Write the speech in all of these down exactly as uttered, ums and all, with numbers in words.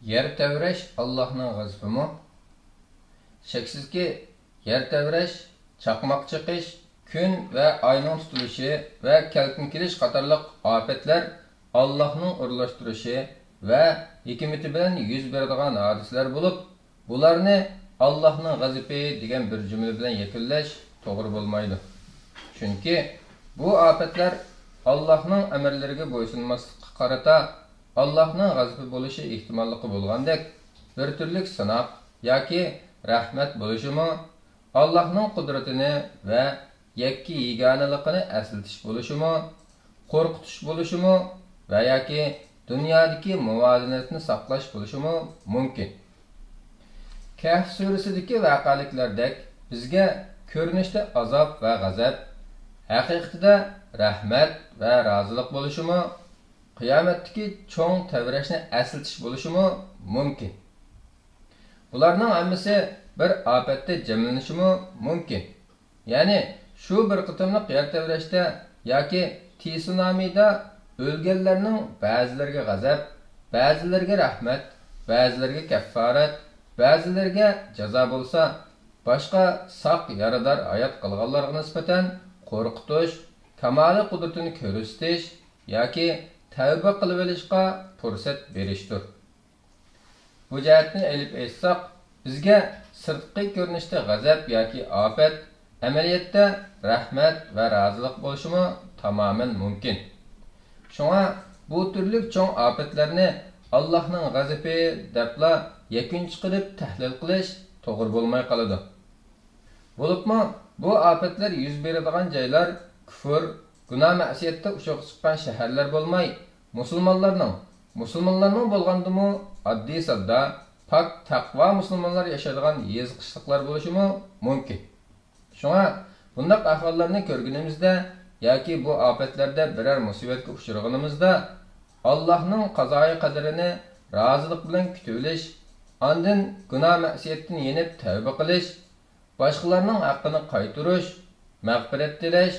يەر تەۋرەش ئاللاھنىڭ غەزىپىمۇ؟ شەكسىزكى، يەر تەۋرەش، چاقماق چېقىش، كۈن ۋە ئاينىڭ تۇتۇلۇشى ۋە كەلكۈن كېلىش قاتارلىق ئاپەتلەر ئاللاھنىڭ ئورۇنلاشتۇرۇشى ۋە ھېكمىتى بىلەن يۈز بېرىدىغان ھادىسىلەر بولۇپ، بۇلارنى ئاللاھنىڭ غەزىپى دېگەن بىر جۈملە بىلەن يەكۈنلەش توغرا بولمايدۇ. چۈنكى بۇ ئاپەتلەر ئاللاھنىڭ ئەمىرلىرىگە بويسۇنماسلىققا قارىتا ئاللاھنىڭ غەزىپى بولۇشى ئېھتىماللىقى بولغاندەك، بىر تۈرلۈك سىناق ياكى رەھمەت بولۇشىمۇ، ئاللاھنىڭ قۇدرىتىنى ۋە يەككە يېگانىلىقىنى ئەسلىتىش بولۇشىمۇ، قورقۇتۇش بولۇشىمۇ ۋە ياكى دۇنيادىكى مۇۋازىنەتنى ساقلاش بولۇشىمۇ مۇمكىن. كەھف سۈرىسىدىكى ۋەقەلىكلەردەك بىزگە كۆرۈنۈشتە ئازاب ۋە غەزەپ، ھەقىقىتىدە رەھمەت ۋە رازىلىق بولۇشىمۇ، قىيامەتتىكى چوڭ تەۋرەشنى ئەسلىتىش بولۇشىمۇ مۇمكىن. بۇلارنىڭ ھەممىسى بىر ئاپەتتە جەملىنىشىمۇ مۇمكىن. يەنى شۇ بىر قېتىملىق يەر تەۋرەشتە ياكى تسۇنامىدا ئۆلگەنلەرنىڭ بەزىلىرىگە غەزەپ، بەزىلىرىگە رەھمەت، بەزىلىرىگە كەففارەت، بەزىلىرىگە جازا بولسا، باشقا ساق يارىدار ھايات قالغانلارغا نىسبەتەن قورقۇتۇش، كامالىي قۇدرىتىنى كۆرسىتىش ياكى تەۋبە قىلىۋېلىشقا پۇرسەت بېرىشتۇر. بۇ جەھەتتىن ئېلىپ ئېيتساق، بىزگە سىرتقى كۆرۈنۈشتە غەزەپ ياكى ئاپەت، ئەمەلىيەتتە رەھمەت ۋە رازىلىق بولۇشىمۇ تامامەن مۇمكىن. شۇڭا بۇ تۈرلۈك چوڭ ئاپەتلەرنى ئاللاھنىڭ غەزىپى دەپلا يەكۈن چىقىرىپ تەھلىل قىلىش توغرا بولماي قالىدۇ. بولۇپمۇ بۇ ئاپەتلەر يۈز بېرىدىغان جايلار كۇفر، گۇناھ-مەسىيەتتە ئۇچىغا چىققان شەھەرلەر بولماي، مۇسۇلمانلارنىڭ، مۇسۇلمانلارنىڭ بولغاندىمۇ ئاددىي-ساددا، پاك، تەقۋا مۇسۇلمانلار ياشايدىغان يېزا-قىشلاقلار بولۇشىمۇ مۇمكىن. شۇڭا بۇنداق ئەھۋاللارنى كۆرگىنىمىزدە ياكى بۇ ئاپەتلەردە بىرەر مۇسىبەتكە ئۇچرىغىنىمىزدا، ئاللاھنىڭ قازايى-قەدىرىنى رازىلىق بىلەن كۈتۈۋېلىش، ئاندىن گۇناھ-مەسىيەتتىن يېنىپ تەۋبە قىلىش، باشقىلارنىڭ ھەققىنى قايتۇرۇش، مەغپىرەت تىلەش،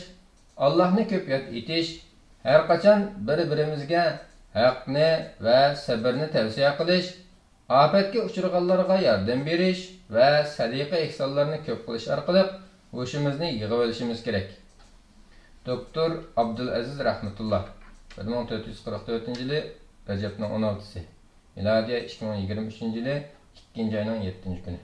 ئاللاھنى كۆپ ياد ئېتىش، ھەرقاچان بىر-بىرىمىزگە ھەقنى ۋە سەبرنى تەۋسىيە قىلىش، ئاپەتكە ئۇچرىغانلارغا ياردەم بېرىش ۋە سەدىقە-ئېھسانلارنى كۆپ قىلىش ئارقىلىق ھوشىمىزنى يىغىۋېلىشىمىز كېرەك. دوكتور ئابدۇلئەزىز رەھمەتۇللا، بىر مىڭ تۆت يۈز قىرىق تۆتىنچى يىلى رەجەبنىڭ ئون ئالتىسى، مىلادىيە ئىككى مىڭ يىگىرمە ئۈچىنچى يىلى ئىككىنچى ئاينىڭ يەتتىنچى كۈنى.